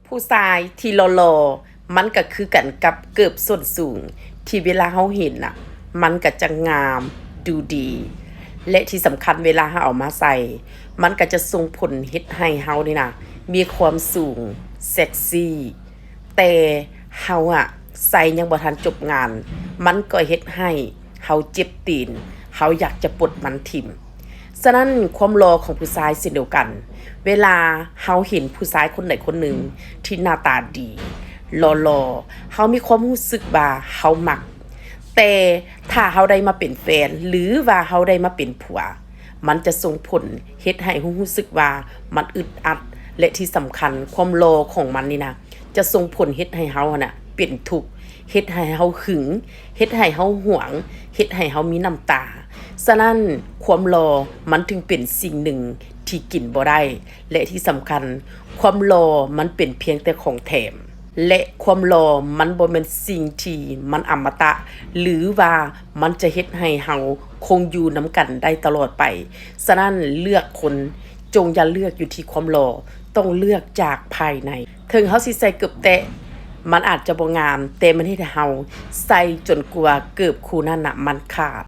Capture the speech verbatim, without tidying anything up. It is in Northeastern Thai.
ผู้ชายที่หล่อๆ มันก็คือกันกับเกิบส้นสูง ที่เวลาเฮาเห็นน่ะ มันก็จะงามดูดี และที่สำคัญเวลาเฮาเอามาใส่ มันก็จะส่งผลเฮ็ดให้เฮานี่นะ มีความสูง เซ็กซี่ แต่เฮาอะใส่ยังบ่ทันจบงาน มันก็เฮ็ดให้เฮาเจ็บตีน เฮาอยากจะปลดมันถิ่ม ฉะนั้นความหล่อของผู้ชายเช่นเดียวกัน เวลาเฮาเห็นผู้ชายคนใดคนหนึ่งที่หน้าตาดี หล่อๆ เฮามีความรู้สึกว่าเฮามัก แต่ถ้าเฮาได้มาเป็นแฟน หรือว่าเฮาได้มาเป็นผัว มันจะส่งผลเฮ็ดให้เฮารู้สึกว่ามันอึดอัด และที่สำคัญความหล่อของมันนี่นะ จะส่งผลเฮ็ดให้เฮาหั่นน่ะเป็นทุกข์ เฮ็ดให้เฮาหึง เฮ็ดให้เฮาหวง เฮ็ดให้เฮามีน้ำตา ฉะนั้นความหล่อมันถึงเป็นสิ่งหนึ่งที่กินบ่ได้ และที่สำคัญความหล่อมันเป็นเพียงแต่ของแถม และความหล่อมันบ่แม่นสิ่งที่มันอมตะ หรือว่ามันจะเฮ็ดให้เฮาคงอยู่นำกันได้ตลอดไป ฉะนั้นเลือกคนจงอย่าเลือกอยู่ที่ความหล่อ ต้องเลือกจากภายใน ถึงเฮาสิใส่เกิบแตะ มันอาจจะบ่งาม แต่มันเฮ็ดให้เฮาใส่จนกว่าเกิบคู่นั้นน่ะมันขาด